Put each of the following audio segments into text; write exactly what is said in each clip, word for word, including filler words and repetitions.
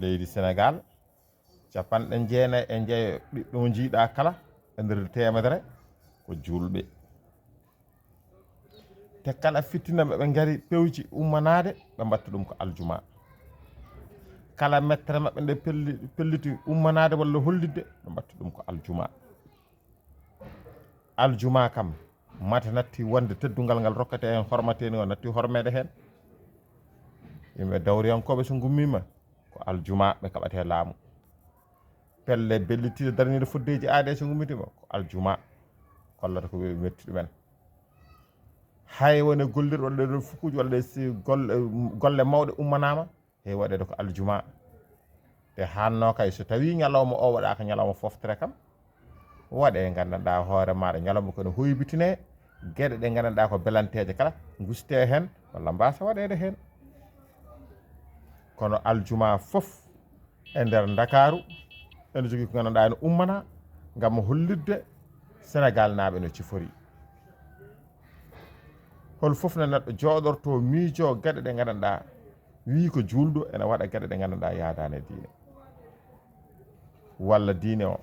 Leydi Senegaal, capanɗe jeenayi e njeyo ɓiɓɓe mo njiiɗa kala e nder teemedere ko juulɓe. Te kala fitina ɓe ɓe ngari pewji ummanaade, ɓe mbatta ɗum ko aljuma. Kala mettere maɓɓe nde pelli-, pelliti ummanaade walla hollitde, ɓe mbatta ɗum ko aljuma. Aljuma kam, mate natti wonde teddungal ngal rokkete heen hormateeni o, natti hormeede heen. Yimɓe dawriyankooɓe so ngummiima, ko aljuma ɓe kaɓate laamu. Pelle bellitiiɗe daraniiɗe foddeeji aadee so ngummitima, ko aljuma. Kollata ko ɓe metti ɗumen. Hay wone gollirɗe walla ɗe fukuuji walla ɗe si golle, golle mawɗe ummanaama, he waɗeede ko aljuma. Te hanno kay, so tawii ñalawma o waɗaaka ñalawma foftere kam, waɗe nganndanɗaa hoore maaɗa ñalawma ko ne hoybitine, geɗe ɗe nganndanɗaa ko belanteeje kala, nguste heen walla mbaasa waɗeede heen. Kono aljuma fof e nder Ndakaaru, ene jogii ko nganndanɗaa ene ummana ngam hollitde Senegaal naaɓe no cifori. Hol fof ne neɗɗo jooɗorto miijo geɗe ɗe nganndanɗaa, wii ko juulɗo ene waɗa geɗe ɗe nganndanɗaa yaadaani e diine. Walla diine o,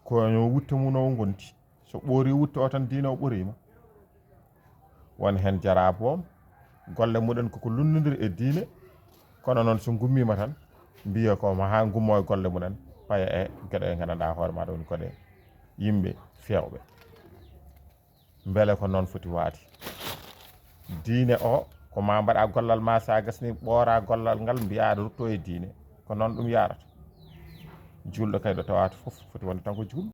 ko no wutte mum o ngonti. So ɓoori wutte o tan, diine o ɓoriima. Won heen jaraaboom, golle muɗen koko lunnondiri e diine, kono noon so ngummiima tan, mbiya ko ma haa ngummo e golle mumen, paya e geɗe ɗe nganndanɗaa hoore maaɗa woni koɗe yimɓe feewɓe. Mbele ko noon foti waade? Diine o, ko ma mbaɗa gollal ma, so a gasni ɓoora gollal ngal, mbiya aɗa rutto e diine. Ko noon ɗum yarata. Juulɗo kay ɗo tawata fof foti wonde tan ko juulɗo.